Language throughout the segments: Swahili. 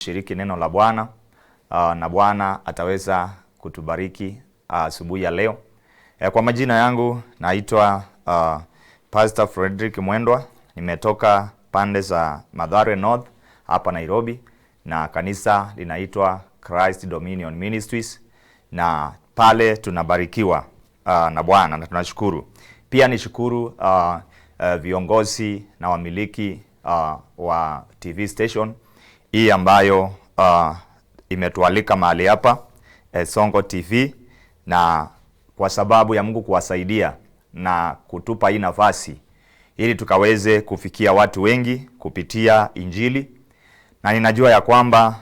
Shiriki neno la Bwana na Bwana ataweza kutubariki asubuhi ya leo. Kwa majina yangu naitwa Pastor Frederick Mwendwa, nimetoka pande za Mathare North hapa Nairobi, na kanisa linaitwa Christ Dominion Ministries, na pale tunabarikiwa na Bwana na tunashukuru. Pia nishukuru viongozi na wamiliki wa TV station hii ambayo imetualika mahali hapa Songo TV, na kwa sababu ya Mungu kuwasaidia na kutupa hii nafasi ili tukaweze kufikia watu wengi kupitia Injili, na ninajua ya kwamba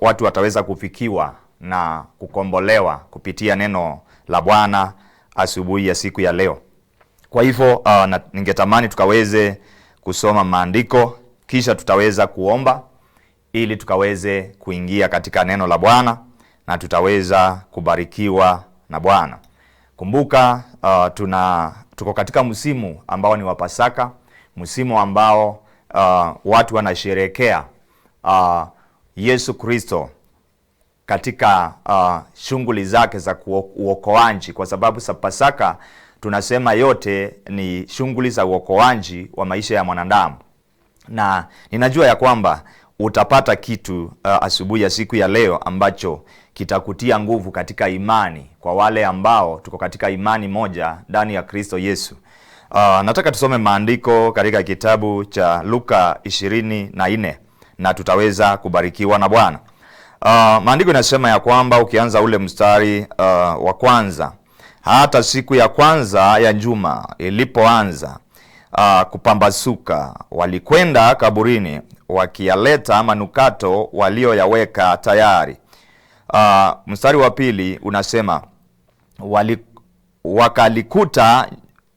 watu wataweza kufikiwa na kukombolewa kupitia neno la Bwana asubuhi ya siku ya leo. Kwa hivyo ningetamani tukaweze kusoma maandiko kisha tutaweza kuomba ili tukaweze kuingia katika neno la Bwana na tutaweza kubarikiwa na Bwana. Kumbuka tuko katika msimu ambao ni wa Pasaka, msimu ambao watu wanasherehekea Yesu Kristo katika shughuli zake za uokoaji, kwa sababu sa Pasaka tunasema yote ni shughuli za uokoaji wa maisha ya mwanadamu. Na ninajua ya kwamba utapata kitu asubuhi ya siku ya leo ambacho kitakutia nguvu katika imani, kwa wale ambao tuko katika imani moja ndani ya Kristo Yesu. Nataka tusome maandiko katika kitabu cha Luka 24 na tutaweza kubarikiwa na Bwana. Maandiko inasema ya kwamba ukianza ule mstari wa kwanza, hata siku ya kwanza ya juma ilipoanza kupambasuka, walikwenda kaburini wakiyaleta manukato walioyaweka tayari. Mstari wa pili unasema wakalikuta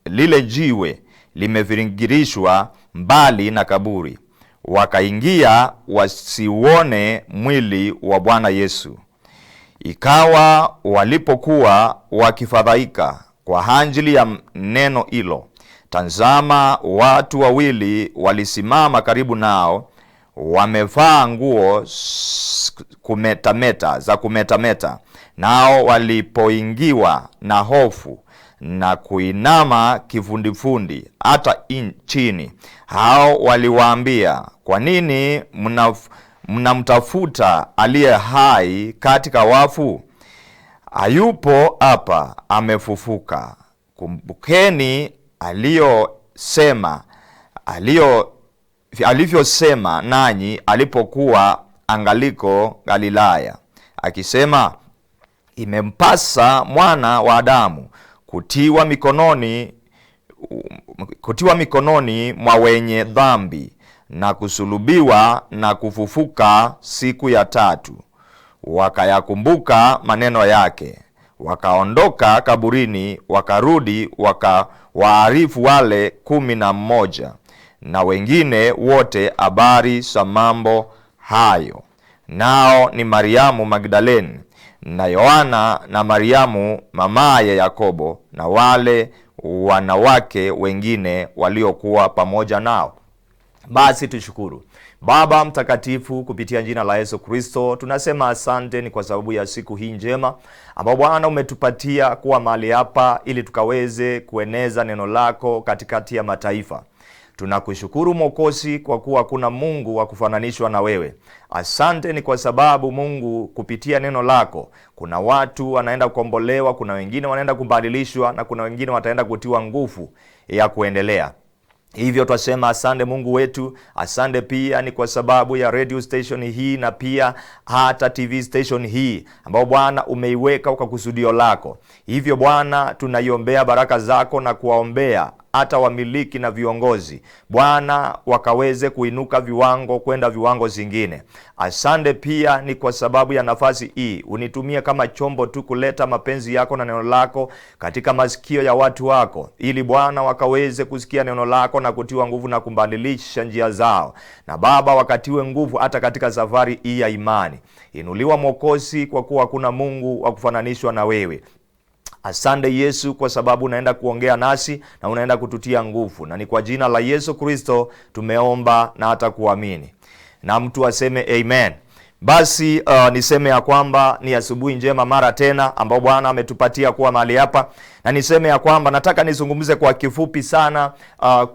lile jiwe limeviringirishwa mbali na kaburi, wakaingia wasiuone mwili wa Bwana Yesu. Ikawa walipokuwa wakifadhaika kwa ajili ya neno hilo, tazama, watu wawili walisimama karibu nao, wamevaa nguo kumetameta, za kumetameta. Nao walipoingiwa na hofu na kuinama kifundifundi hata chini, hao waliwaambia, kwa nini mnamtafuta aliye hai katika wafu? Hayupo hapa, amefufuka. Kumbukeni alivyosema nanyi alipokuwa angaliko Galilaya, akisema, imempasa mwana wa Adamu kutiwa mikononi mwa wenye dhambi na kusulubiwa na kufufuka siku ya tatu. Wakayakumbuka maneno yake, wakaondoka kaburini, wakarudi wakawaarifu wale 11 na wengine wote habari za mambo hayo. Nao ni Mariamu Magdalene na Yohana na Mariamu mamaye Yakobo na wale wanawake wengine waliokuwa pamoja nao. Basi tushukuru. Baba mtakatifu, kupitia jina la Yesu Kristo tunasema asante ni kwa sababu ya siku hii njema ambapo Bwana umetupatia kuwa mahali hapa ili tukaweze kueneza neno lako katikati ya mataifa. Tunakushukuru Mwokozi kwa kuwa kuna Mungu wa kufananishwa na wewe. Asante ni kwa sababu Mungu kupitia neno lako kuna watu wanaenda kukombolewa, kuna wengine wanaenda kubadilishwa na kuna wengine wataenda kutiwa nguvu ya kuendelea. Hivyo twasema asante Mungu wetu. Asante pia ni kwa sababu ya radio station hii na pia hata TV station hii ambao Bwana umeiweka kwa kusudio lako. Hivyo Bwana tunaiombea baraka zako na kuwaombea hata wamiliki na viongozi, Bwana wakaweze kuinuka viwango kwenda viwango zingine. Asante pia ni kwa sababu ya nafasi hii unitumie kama chombo tu kuleta mapenzi yako na neno lako katika masikio ya watu wako, ili Bwana wakaweze kusikia neno lako na kutiwa nguvu na kubadilisha njia zao, na Baba wakatiwe nguvu hata katika safari hii ya imani. Inuliwa Mwokozi, kwa kuwa hakuna Mungu wa kufananishwa na wewe. Asante Yesu kwa sababu unaenda kuongea nasi na unaenda kututia nguvu, na ni kwa jina la Yesu Kristo tumeomba na hata kuamini. Na mtu aseme amen. Basi niseme ya kwamba ni asubuhi njema mara tena ambao Bwana ametupatia kuwa mahali hapa, na niseme ya kwamba nataka nizungumze kwa kifupi sana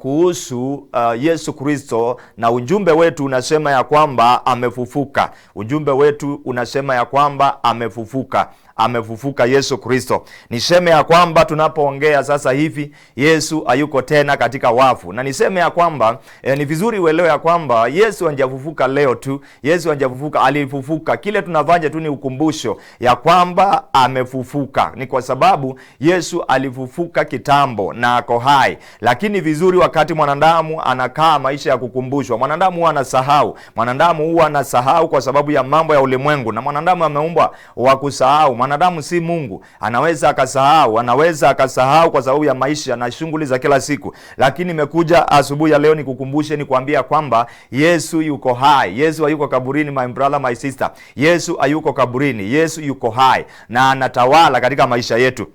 kuhusu Yesu Kristo, na ujumbe wetu unasema ya kwamba amefufuka. Ujumbe wetu unasema ya kwamba amefufuka, amefufuka Yesu Kristo. Niseme ya kwamba tunapoongea sasa hivi Yesu hayuko tena katika wafu, na niseme ya kwamba ni vizuri uelewe ya kwamba Yesu hajafufuka leo tu. Yesu hajafufuka, alifufuka. Kile tunafanya tu ni ukumbusho ya kwamba amefufuka, ni kwa sababu Yesu alifufuka kitambo na ako hai. Lakini vizuri, wakati mwanadamu anakaa maisha ya kukumbushwa, mwanadamu huwa anasahau, mwanadamu huwa anasahau kwa sababu ya mambo ya ulimwengu, na mwanadamu ameumbwa wa kusahau. Mwanadamu si Mungu, anaweza akasahau, anaweza akasahau kwa sababu ya maisha na shughuli za kila siku. Lakini nimekuja asubuhi ya leo nikukumbushe, nikuambia kwamba Yesu yuko hai. Yesu hayuko kaburini, my brother, my sister. Yesu hayuko kaburini, Yesu yuko hai na anatawala katika maisha yetu.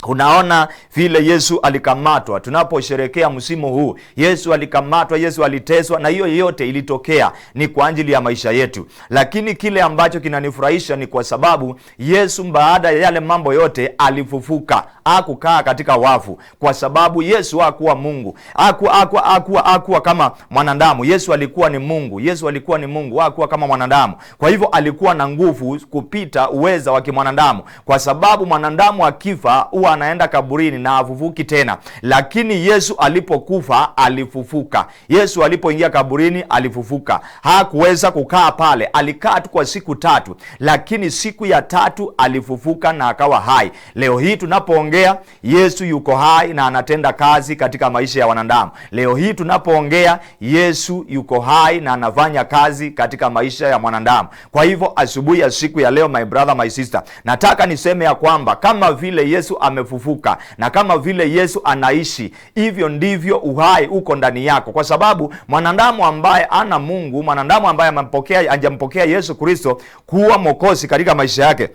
Unaona vile Yesu alikamatwa. Tunaposherekea msimu huu, Yesu alikamatwa, Yesu aliteswa, na hiyo yote ilitokea ni kwa ajili ya maisha yetu. Lakini kile ambacho kinanifurahisha ni kwa sababu Yesu baada ya yale mambo yote alifufuka, hakukaa katika wafu, kwa sababu Yesu hakuwa Mungu, hakuwa kama mwanadamu. Yesu alikuwa ni Mungu, Yesu alikuwa ni Mungu, hakuwa kama mwanadamu. Kwa hivyo alikuwa na nguvu kupita uweza wa kimwanadamu, kwa sababu mwanadamu akifa huwa anaenda kaburini na afufuki tena. Lakini Yesu alipokufa alifufuka. Yesu alipoingia kaburini alifufuka. Hakuweza kukaa pale, alikaa tu kwa siku tatu, lakini siku ya tatu alifufuka na akawa hai. Leo hii tunapoongea, Yesu yuko hai na anatenda kazi katika maisha ya wanadamu. Leo hii tunapoongea, Yesu yuko hai na anafanya kazi katika maisha ya mwanadamu. Kwa hivyo asubuhi ya siku ya leo, my brother, my sister, nataka niseme ya kwamba kama vile Yesu amefufuka na kama vile Yesu anaishi, hivyo ndivyo uhai uko ndani yako, kwa sababu mwanadamu ambaye ana Mungu, mwanadamu ambaye hajampokea Yesu Kristo kuwa Mwokozi katika maisha yake,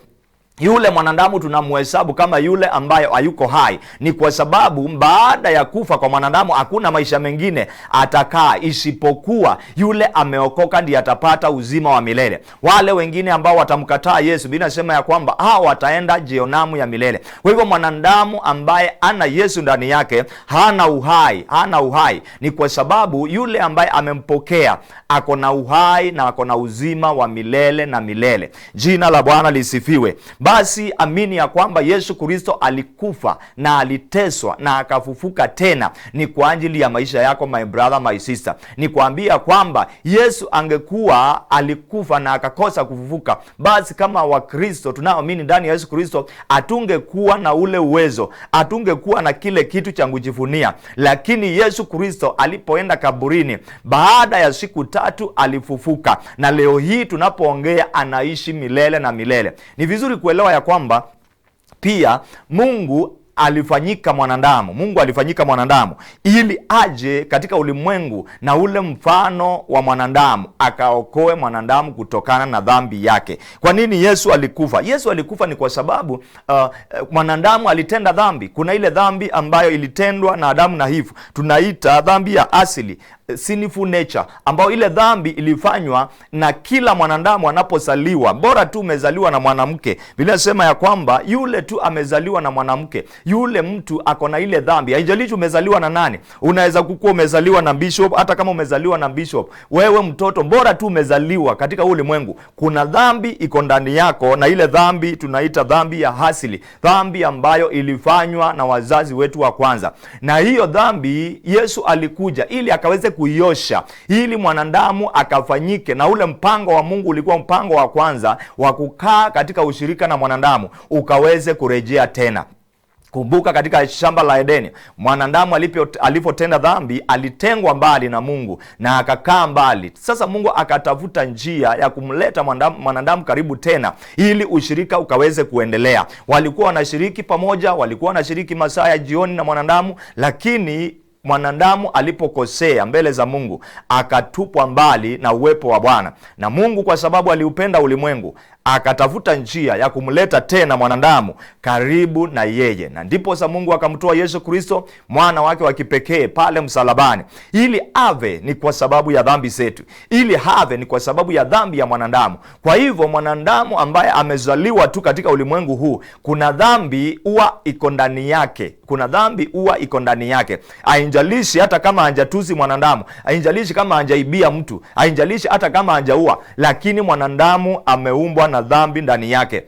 yule mwanadamu tunamhesabu kama yule ambaye hayuko hai. Ni kwa sababu baada ya kufa kwa mwanadamu hakuna maisha mengine atakaa, isipokuwa yule ameokoka ndiye atapata uzima wa milele. Wale wengine ambao watamkataa Yesu, Biblia inasema ya kwamba hao wataenda jehanamu ya milele. Kwa hivyo mwanadamu ambaye ana Yesu ndani yake hana uhai, hana uhai. Ni kwa sababu yule ambaye amempokea ako na uhai na ako na uzima wa milele na milele. Jina la Bwana lisifiwe. Basi amini ya kwamba Yesu Kristo alikufa na aliteswa na akafufuka tena, ni kwa ajili ya maisha yako, my brother, my sister. Ni kuambia kwamba Yesu angekuwa alikufa na akakosa kufufuka, basi kama Wakristo tunaoamini ndani ya Yesu Kristo hatungekuwa na ule uwezo, hatungekuwa na kile kitu cha kujivunia. Lakini Yesu Kristo alipoenda kaburini, baada ya siku tatu alifufuka, na leo hii tunapoongea anaishi milele na milele. Ni vizuri kuelewa ya kwamba pia Mungu alifanyika mwanadamu. Mungu alifanyika mwanadamu ili aje katika ulimwengu na ule mfano wa mwanadamu, akaokoe mwanadamu kutokana na dhambi yake. Kwa nini Yesu alikufa? Yesu alikufa ni kwa sababu mwanadamu alitenda dhambi. Kuna ile dhambi ambayo ilitendwa na Adamu na Eva, tunaita dhambi ya asili, sinful nature, ambayo ile dhambi ilifanywa na kila mwanadamu anapozaliwa. Bora tu umezaliwa na mwanamke. Biblia inasema ya kwamba yule tu amezaliwa na mwanamke, yule mtu ako na ile dhambi. Haijalishi umezaliwa na nani. Unaweza kukua umezaliwa na bishop, hata kama umezaliwa na bishop, wewe mtoto, bora tu umezaliwa katika ulimwengu, kuna dhambi iko ndani yako, na ile dhambi tunaita dhambi ya asili, dhambi ambayo ilifanywa na wazazi wetu wa kwanza. Na hiyo dhambi Yesu alikuja ili akaweze kuiosha, ili mwanadamu akafanyike na ule mpango wa Mungu ulikuwa mpango wa kwanza wa kukaa katika ushirika na mwanadamu ukaweze kurejea tena. Kumbuka katika shamba la Edeni, mwanadamu alipotenda dhambi alitengwa mbali na Mungu na akakaa mbali. Sasa Mungu akatafuta njia ya kumleta mwanadamu karibu tena ili ushirika ukaweze kuendelea. Walikuwa wanashiriki pamoja, walikuwa wanashiriki masaa ya jioni na mwanadamu, lakini Mwanadamu alipokosea mbele za Mungu akatupwa mbali na uwepo wa Bwana, na Mungu kwa sababu aliupenda ulimwengu akatafuta njia ya kumleta tena mwanadamu karibu na yeye, na ndipo sa Mungu akamtoa Yesu Kristo mwana wake wa kipekee pale msalabani, ili ave ni kwa sababu ya dhambi zetu, ili have ni kwa sababu ya dhambi ya mwanadamu. Kwa hivyo mwanadamu ambaye amezaliwa tu katika ulimwengu huu, kuna dhambi huwa iko ndani yake, kuna dhambi huwa iko ndani yake. Haijalishi hata kama hajatusi mwanadamu, haijalishi kama hajaibia mtu, haijalishi hata kama hajaua, lakini mwanadamu ameumbwa na dhambi ndani yake.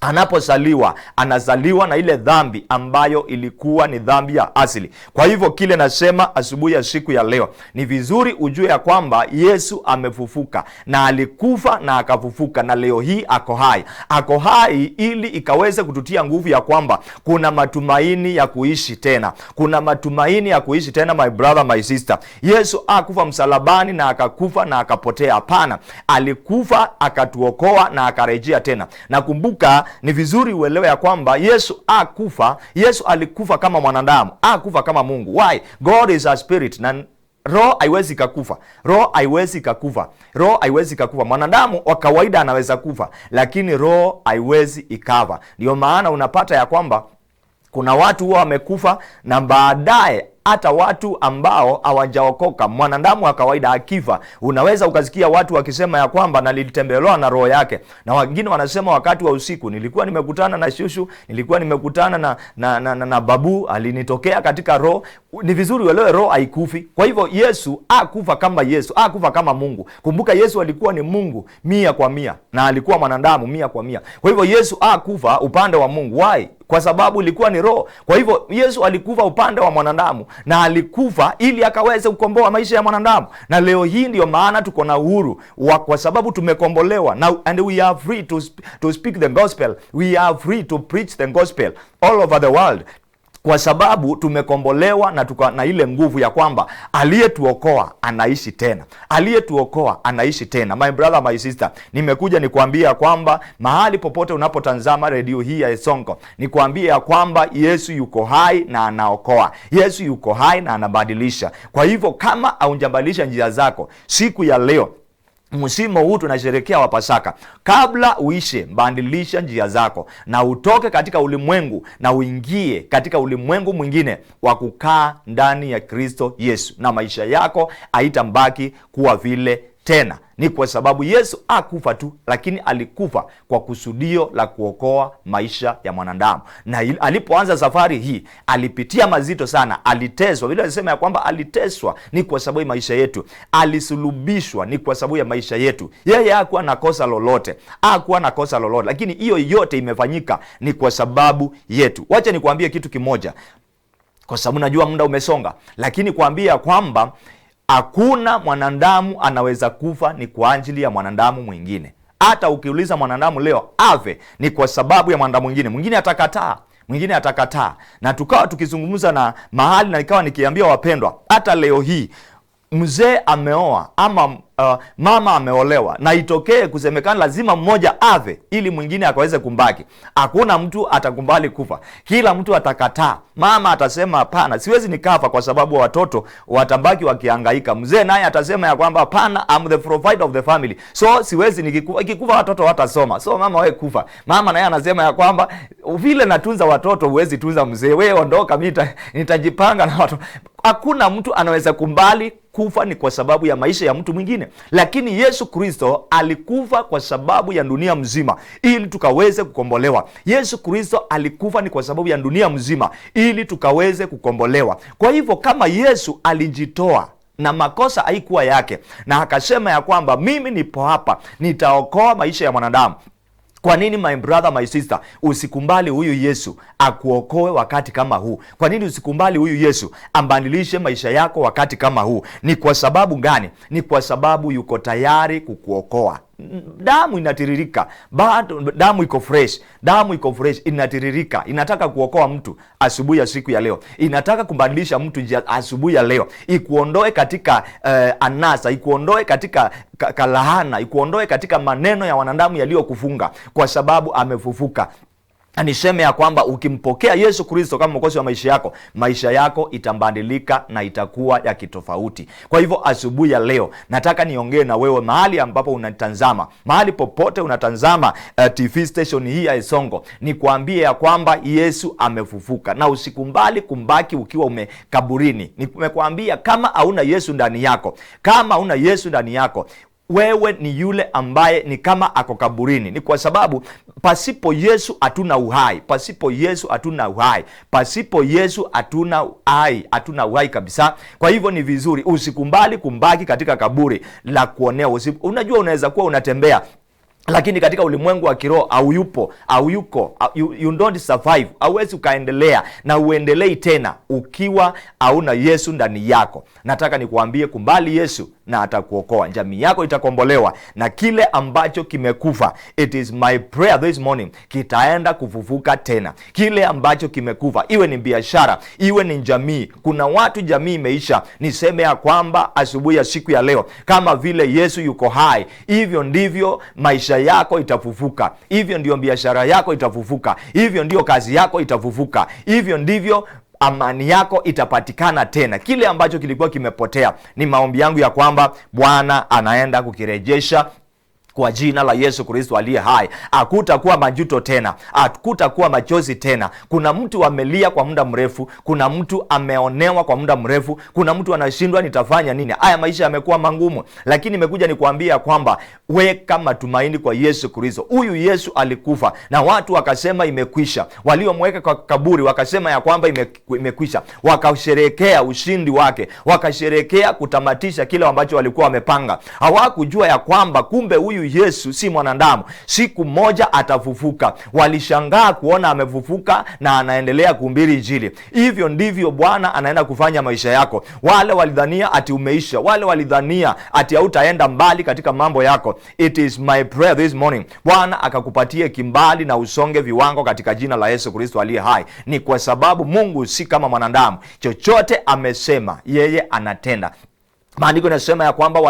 Anapozaliwa anazaliwa na ile dhambi ambayo ilikuwa ni dhambi ya asili. Kwa hivyo kile nasema asubuhi ya siku ya leo, ni vizuri ujue ya kwamba Yesu amefufuka na alikufa na akafufuka, na leo hii ako hai. Ako hai ili ikaweze kututia nguvu ya kwamba kuna matumaini ya kuishi tena, kuna matumaini ya kuishi tena. My brother, my sister, Yesu akufa msalabani na akakufa na akapotea. Hapana, alikufa akatuokoa na akarejea tena. Nakumbuka ni vizuri uelewe ya kwamba Yesu akufa. Yesu alikufa kama mwanadamu, akufa kama Mungu. Why? God is a spirit, na roho haiwezi kakufa, roho haiwezi kakufa, roho haiwezi kakufa. Mwanadamu wa kawaida anaweza kufa, lakini roho haiwezi ikava. Ndio maana unapata ya kwamba kuna watu huwa wamekufa na baadaye hata watu ambao hawajaokoka, mwanadamu wa kawaida akifa, unaweza ukasikia watu wakisema ya kwamba nilitembelewa na roho yake, na wengine wanasema wakati wa usiku nilikuwa nimekutana na shushu, nilikuwa nimekutana na babu, alinitokea katika roho. Ni vizuri uelewe roho haikufi. Kwa hivyo Yesu akufa kama Yesu, akufa kama Mungu. Kumbuka Yesu alikuwa ni Mungu 100% na alikuwa mwanadamu 100%. Kwa hivyo Yesu akufa upande wa Mungu. Why? Kwa sababu ilikuwa ni roho. Kwa hivyo Yesu alikufa upande wa mwanadamu na alikufa ili akaweze kukomboa maisha ya mwanadamu. Na leo hii ndio maana tuko na uhuru kwa sababu tumekombolewa. Now, and we are free to speak the gospel. We are free to preach the gospel all over the world. Kwa sababu tumekombolewa na tuko na ile nguvu ya kwamba aliyetuokoa anaishi tena, aliyetuokoa anaishi tena. My brother, my sister, nimekuja nikuambia kwamba mahali popote unapotazama redio hii ya Esonko, nikuambia kwamba Yesu yuko hai na anaokoa. Yesu yuko hai na anabadilisha. Kwa hivyo kama haujabadilisha njia zako siku ya leo, msimu huu tunasherehekea wa Pasaka, kabla uishe, badilisha njia zako na utoke katika ulimwengu na uingie katika ulimwengu mwingine wa kukaa ndani ya Kristo Yesu, na maisha yako haitambaki kuwa vile tena. Ni kwa sababu Yesu hakufa tu, lakini alikufa kwa kusudio la kuokoa maisha ya mwanadamu. Na alipoanza safari hii alipitia mazito sana, aliteswa. Vile alisema ya kwamba aliteswa ni kwa sababu ya maisha yetu, alisulubishwa ni kwa sababu ya maisha yetu. Yeye hakuwa na kosa lolote, hakuwa na kosa lolote, lakini hiyo yote imefanyika ni kwa sababu yetu. Wacha nikwambie kitu kimoja, kwa sababu najua muda umesonga, lakini kuambia kwamba hakuna mwanadamu anaweza kufa ni kwa ajili ya mwanadamu mwingine. Hata ukiuliza mwanadamu leo ave ni kwa sababu ya mwanadamu mwingine, mwingine atakataa, mwingine atakataa. Na tukawa tukizungumza na mahali na nikawa nikiambia wapendwa, hata leo hii mzee ameoa ama mama ameolewa, na itokee kusemekana lazima mmoja ave ili mwingine akaweze kumbaki, hakuna mtu atakubali kufa. Kila mtu atakataa. Mama atasema hapana, siwezi nikafa kwa sababu watoto watabaki wakihangaika. Mzee naye atasema ya kwamba hapana, I'm the provider of the family, so siwezi nikikufa, ikikufa watoto watasoma, so mama wewe kufa. Mama naye anasema ya kwamba vile natunza watoto huwezi tunza mzee, wewe ondoka, mimi nitajipanga na watoto. Hakuna mtu anaweza kumbali kufa ni kwa sababu ya maisha ya mtu mwingine, lakini Yesu Kristo alikufa kwa sababu ya dunia mzima ili tukaweze kukombolewa. Yesu Kristo alikufa ni kwa sababu ya dunia mzima ili tukaweze kukombolewa. Kwa hivyo kama Yesu alijitoa na makosa haikuwa yake, na akasema ya kwamba mimi nipo hapa nitaokoa maisha ya mwanadamu, kwa nini my brother, my sister, usikubali huyu Yesu akuokoe wakati kama huu? Kwa nini usikubali huyu Yesu ambadilishe maisha yako wakati kama huu? Ni kwa sababu gani? Ni kwa sababu yuko tayari kukuokoa. Damu inatiririka, bado damu iko fresh, damu iko fresh, inatiririka, inataka kuokoa mtu asubuhi ya siku ya leo, inataka kubadilisha mtu njia asubuhi ya leo, ikuondoe katika anasa, ikuondoe katika kalahana, ikuondoe katika maneno ya wanadamu yaliyokufunga, kwa sababu amefufuka. Na niseme ya kwamba ukimpokea Yesu Kristo kama mwokozi wa maisha yako, maisha yako itabadilika na itakuwa ya kitofauti. Kwa hivyo asubuhi ya leo nataka niongee na wewe mahali ambapo unatazama, mahali popote unatazama TV station hii ya Esongo, nikwambie ya kwamba Yesu amefufuka, na usikubali kumbaki ukiwa umekaburini. Nimekuambia kama hauna Yesu ndani yako, kama hauna Yesu ndani yako, wewe ni yule ambaye ni kama ako kaburini. Ni kwa sababu pasipo Yesu hatuna uhai, pasipo Yesu hatuna uhai, pasipo Yesu hatuna uhai, hatuna uhai kabisa. Kwa hivyo ni vizuri usikubali kumbaki katika kaburi la kuonea. Unajua, unaweza kuwa unatembea lakini katika ulimwengu wa kiroho hauyupo, hauyuko, you don't survive. Hauwezi ukaendelea na uendelei tena ukiwa hauna Yesu ndani yako. Nataka nikuambie, kumbali Yesu na atakuokoa, jamii yako itakombolewa, na kile ambacho kimekufa, it is my prayer this morning, kitaenda kufufuka tena. Kile ambacho kimekufa, iwe ni biashara, iwe ni jamii. Kuna watu jamii imeisha. Niseme ya kwamba asubuhi ya siku ya leo, kama vile Yesu yuko hai, hivyo ndivyo maisha yako itafufuka, hivyo ndio biashara yako itafufuka, hivyo ndio kazi yako itafufuka, hivyo ndivyo amani yako itapatikana tena. Kile ambacho kilikuwa kimepotea, ni maombi yangu ya kwamba Bwana anaenda kukirejesha kwa jina la Yesu Kristo aliye hai. Hakutakuwa majuto tena, hakutakuwa machozi tena. Kuna mtu amelia kwa muda mrefu, kuna mtu ameonewa kwa muda mrefu, kuna mtu anashindwa nitafanya nini, haya maisha yamekuwa magumu, lakini nimekuja nikuambia kwamba weka matumaini kwa Yesu Kristo. Huyu Yesu alikufa na watu wakasema imekwisha, waliomweka kwa kaburi wakasema ya kwamba imekwisha, wakasherehekea ushindi wake, wakasherehekea kutamatisha kile ambacho walikuwa wamepanga. Hawakujua ya kwamba kumbe huyu Yesu si mwanadamu, siku moja atafufuka. Walishangaa kuona amefufuka na anaendelea kuhubiri Injili. Hivyo ndivyo Bwana anaenda kufanya maisha yako. Wale walidhania ati umeisha, wale walidhania ati hautaenda mbali katika mambo yako, it is my prayer this morning, Bwana akakupatie kimbali na usonge viwango katika jina la Yesu Kristo aliye hai. Ni kwa sababu Mungu si kama mwanadamu, chochote amesema yeye anatenda. Maandiko inasema ya kwamba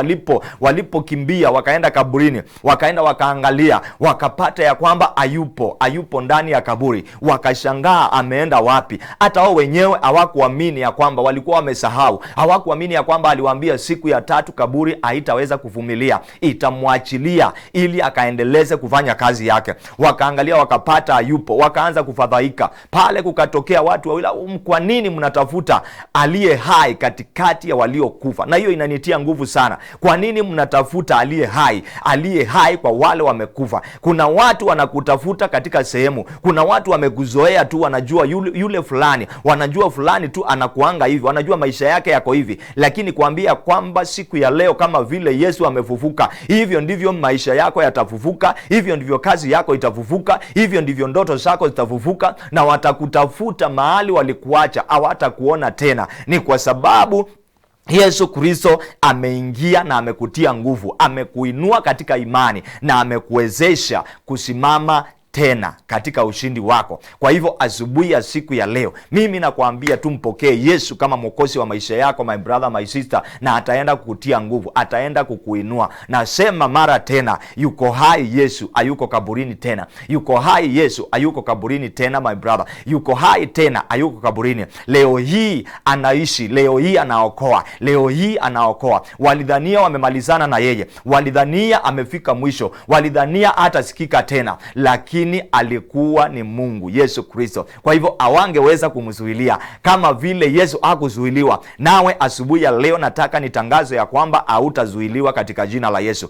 walipokimbia wakaenda kaburini, wakaenda wakaangalia, wakapata ya kwamba hayupo, hayupo ndani ya kaburi. Wakashangaa ameenda wapi? Hata wao wenyewe hawakuamini ya kwamba walikuwa wamesahau, hawakuamini ya kwamba aliwaambia siku ya tatu kaburi haitaweza kuvumilia, itamwachilia ili akaendeleze kufanya kazi yake. Wakaangalia wakapata hayupo, wakaanza kufadhaika. Pale kukatokea watu wawili, kwa nini mnatafuta aliye hai katikati ya waliokufa? Na hiyo inanitia nguvu sana. Kwa nini mnatafuta aliye hai? Aliye hai kwa wale wamekufa. Kuna watu wanakutafuta katika sehemu, kuna watu wamekuzoea tu, wanajua yule fulani, wanajua fulani tu anakuanga hivi, wanajua maisha yake yako hivi, lakini kuambia kwamba siku ya leo kama vile Yesu amefufuka, hivyo ndivyo maisha yako yatafufuka, hivyo ndivyo kazi yako itafufuka, hivyo ndivyo ndoto zako zitafufuka, na watakutafuta mahali walikuacha, hawatakuona tena. Ni kwa sababu Yesu Kristo ameingia na amekutia nguvu, amekuinua katika imani na amekuwezesha kusimama tena katika ushindi wako. Kwa hivyo asubuhi ya siku ya leo, mimi nakwambia tu mpokee Yesu kama mwokozi wa maisha yako, my brother, my sister, na ataenda kukutia nguvu, ataenda kukuinua. Nasema mara tena, yuko hai Yesu, hayuko kaburini tena. Yuko hai Yesu, hayuko kaburini tena, my brother. Yuko hai tena, hayuko kaburini. Leo hii anaishi, leo hii anaokoa, leo hii anaokoa. Walidhania wamemalizana na yeye, walidhania amefika mwisho, walidhania hatasikika tena, lakini alikuwa ni Mungu Yesu Kristo. Kwa hivyo hawangeweza kumzuilia, kama vile Yesu hakuzuiliwa. Nawe asubuhi ya leo nataka nitangaze ya kwamba hautazuiliwa katika jina la Yesu.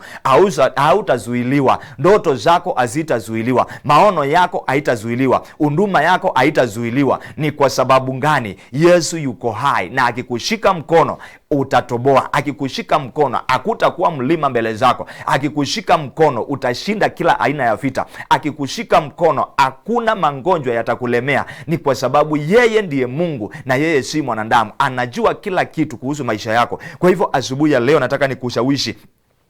Hautazuiliwa, ndoto zako hazitazuiliwa, maono yako haitazuiliwa, huduma yako haitazuiliwa. Ni kwa sababu gani? Yesu yuko hai, na akikushika mkono utatoboa. Akikushika mkono hakutakuwa mlima mbele zako. Akikushika mkono utashinda kila aina ya vita. Akikushika mkono hakuna magonjwa yatakulemea. Ni kwa sababu yeye ndiye Mungu na yeye si mwanadamu, anajua kila kitu kuhusu maisha yako. Kwa hivyo asubuhi ya leo nataka nikushawishi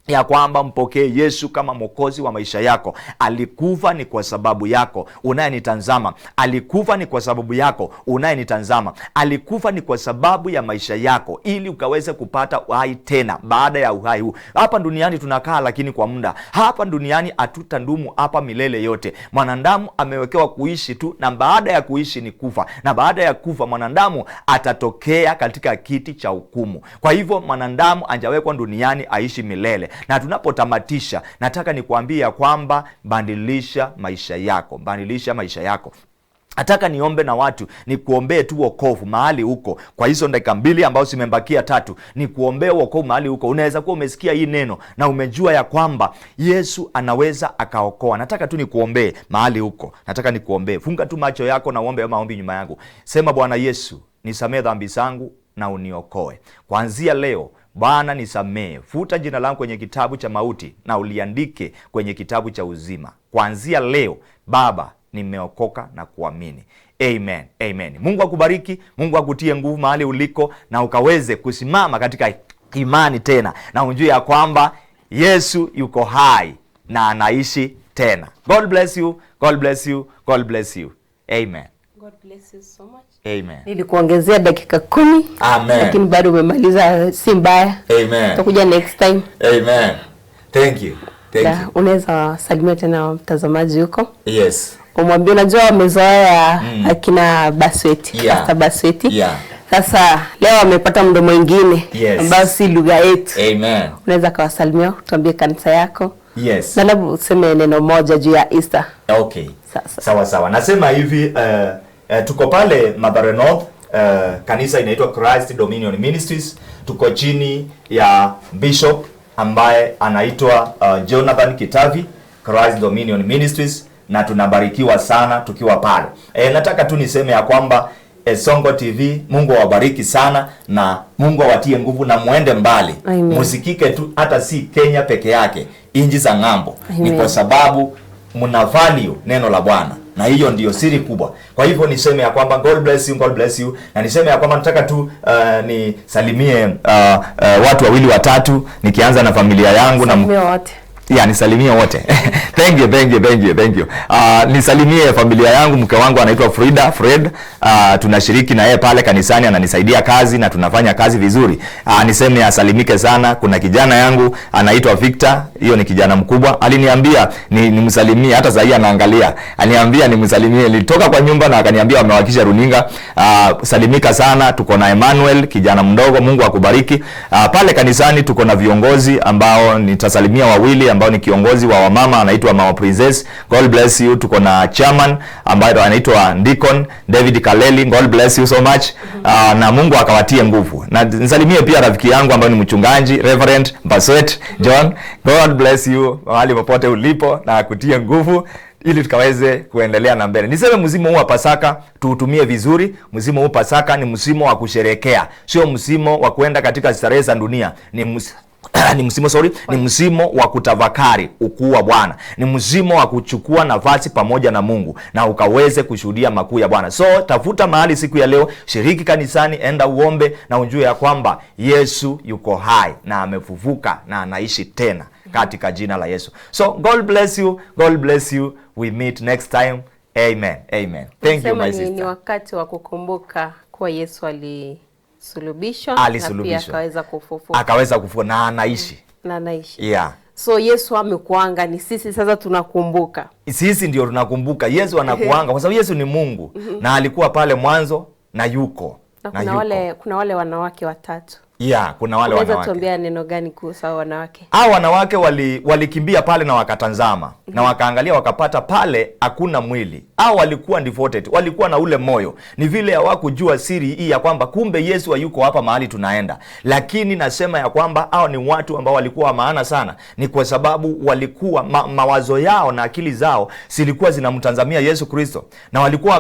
ya kwamba mpokee Yesu kama mwokozi wa maisha yako. Alikufa ni kwa sababu yako unayenitazama, alikufa ni kwa sababu yako unayenitazama, alikufa ni kwa sababu ya maisha yako, ili ukaweze kupata uhai tena baada ya uhai huu. Hapa duniani tunakaa, lakini kwa muda. Hapa duniani hatutadumu hapa milele yote. Mwanadamu amewekewa kuishi tu, na baada ya kuishi ni kufa, na baada ya kufa mwanadamu atatokea katika kiti cha hukumu. Kwa hivyo mwanadamu hajawekwa duniani aishi milele. Na tunapotamatisha, nataka nikuambie ya kwamba badilisha maisha yako, badilisha maisha yako. Nataka niombe na watu, nikuombee tu wokovu mahali huko. Kwa hizo dakika mbili ambazo zimebakia tatu, nikuombee wokovu mahali huko. Unaweza kuwa umesikia hii neno na umejua ya kwamba Yesu anaweza akaokoa. Nataka tu nikuombee mahali huko, nataka nikuombee. Funga tu macho yako na uombe maombi nyuma yangu. Sema, Bwana Yesu, nisamee dhambi zangu na uniokoe. Kuanzia leo Bwana nisamee, futa jina langu kwenye kitabu cha mauti na uliandike kwenye kitabu cha uzima. Kuanzia leo Baba, nimeokoka na kuamini. Amen, amen. Mungu akubariki, Mungu akutie nguvu mahali uliko na ukaweze kusimama katika imani tena, na ujue ya kwamba Yesu yuko hai na anaishi tena. God bless you, God bless you, God bless you. Amen. God bless you so much. Amen. Nilikuongezea dakika 10. Amen. Lakini bado umemaliza, si mbaya. Amen. Tutakuja next time. Amen. Thank you. Thank you. Unaweza salimia tena mtazamaji huko. Yes. Umwambie, unajua wamezoea akina Basweti, Yeah. Pastor Basweti. Yeah. Sasa leo wamepata mdomo mwingine ambao si lugha yetu. Amen. Unaweza kawasalimia, tuambie kanisa yako. Yes. Na labda useme neno moja juu ya Easter. Okay. Sasa. Sawa sawa. Nasema hivi, tuko pale Mathare North, kanisa inaitwa Christ Dominion Ministries. Tuko chini ya bishop ambaye anaitwa Jonathan Kitavi, Christ Dominion Ministries, na tunabarikiwa sana tukiwa pale. Nataka tu niseme ya kwamba Songo TV, Mungu awabariki sana na Mungu awatie nguvu na muende mbali. Musikike tu, hata si Kenya peke yake, inji za ng'ambo. Ni kwa sababu mna value neno la Bwana, na hiyo ndiyo siri kubwa. Kwa hivyo niseme ya kwamba God bless you, God bless you. Na niseme ya kwamba nataka tu nisalimie watu wawili watatu, nikianza na familia yangu na wote. Ya, nisalimie wote. Thank you, thank you, thank you, thank you. Nisalimie familia yangu, mke wangu anaitwa Frida Fred. Tunashiriki na yeye pale kanisani, ananisaidia kazi na tunafanya kazi vizuri. Niseme asalimike sana. Kuna kijana yangu anaitwa Victor, hiyo ni kijana mkubwa. Aliniambia nimsalimie, hata sasa anaangalia. Aliniambia nimsalimie. Nilitoka kwa nyumba na akaniambia wamewakisha runinga. Salimika sana. Tuko na Emmanuel, kijana mdogo, Mungu akubariki. Pale kanisani tuko na viongozi ambao nitasalimia wawili, ambao ni kiongozi wa wamama anaitwa Mama Princess, God bless you. Tuko na chairman ambaye anaitwa Deacon David Kaleli, God bless you so much. Na Mungu akawatie nguvu. Na nisalimie pia rafiki yangu ambaye ni mchungaji Reverend Baswet John, God bless you mahali popote ulipo na akutie nguvu ili tukaweze kuendelea na mbele. Niseme msimu huu wa Pasaka tuutumie vizuri. Msimu huu Pasaka ni msimu wa kusherekea, sio msimu wa kuenda katika starehe za dunia. Ni msimu, sorry, ni msimu wa kutafakari ukuu wa Bwana. Ni msimu wa kuchukua nafasi pamoja na Mungu na ukaweze kushuhudia makuu ya Bwana. So tafuta mahali siku ya leo, shiriki kanisani, enda uombe na ujue ya kwamba Yesu yuko hai na amefufuka na anaishi tena katika jina la Yesu. So God bless you, God bless you. We meet next time. Amen. Amen. Thank you my sister. Ni wakati wa kukumbuka kuwa Yesu alisulubishwa na pia akaweza kufufuka. Akaweza kufufuka na anaishi. Na anaishi. Yeah. So Yesu amekuanga, ni sisi sasa tunakumbuka. Sisi ndio tunakumbuka. Yesu anakuanga kwa sababu Yesu ni Mungu na alikuwa pale mwanzo na yuko. Na kuna wale wanawake watatu. Yeah, kuna wale wanawake. Unaweza tuambia neno gani kuhusu hao wanawake? Hao wanawake walikimbia pale na wakatazama na wakaangalia wakapata pale hakuna mwili. Hao walikuwa devoted, walikuwa na ule moyo. Ni vile hawakujua siri hii ya kwamba kumbe Yesu hayuko hapa mahali tunaenda. Lakini nasema ya kwamba hao ni watu ambao walikuwa maana sana. Ni kwa sababu walikuwa mawazo yao na akili zao zilikuwa zinamtazamia Yesu Kristo, na walikuwa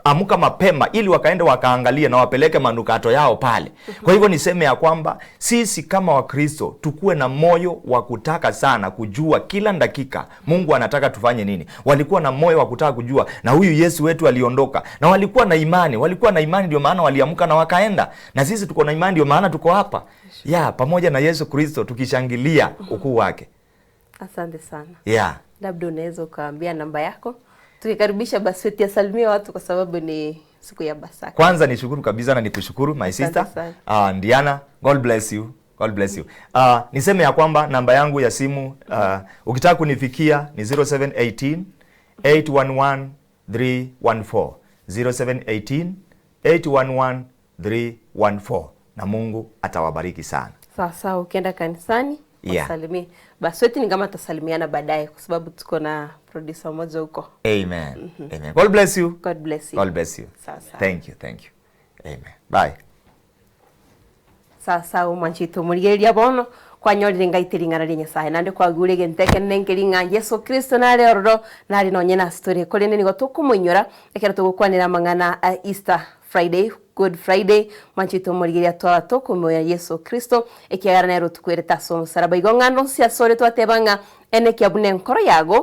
Waliamka mapema ili wakaende wakaangalie na wapeleke manukato yao pale. Kwa hivyo niseme ya kwamba sisi kama Wakristo tukuwe na moyo wa kutaka sana kujua kila dakika Mungu anataka tufanye nini. Walikuwa na moyo wa kutaka kujua, na huyu Yesu wetu aliondoka, na walikuwa na imani, walikuwa na imani ndio maana waliamka na wakaenda, na sisi tuko na imani ndio maana tuko hapa ya pamoja na Yesu Kristo tukishangilia ukuu wake. Asante sana. Yeah. Labda unaweza ukaambia namba yako tukikaribisha Basweti asalimie watu kwa sababu ni siku ya Pasaka. Kwanza nishukuru kabisa na nikushukuru my Asante sister sana. Ndiana, God bless you. God bless you. Niseme ya kwamba namba yangu ya simu ukitaka kunifikia ni 0718 811 314, 0718 811 314, na Mungu atawabariki sana. Sawa sawa, ukienda kanisani wasalimie. Basweti ni kama tutasalimiana baadaye kwa sababu tuko na producer mmoja huko. Amen. Amen. God bless you. God bless you. God bless you. Sawa sawa. Thank you. Thank you. Amen. Bye. Sawa sawa, mwanchito murigereria bono kwanyorire ngai ring'ana ria Nyasaye nande kwagure genteke nengeri ng'a Yesu Kristo nare ororo nari nonye na story kuri nigo tukumuinyora ekero tugukwanira mang'ana a Easter Friday, Good Friday. Mwanchito murigereria, twaba tukumoya Yesu Kristo ekiagara nero tukwereta ase omosalaba igo ng'ando nsi asore twateba ng'a ene kiabune nkoro yago.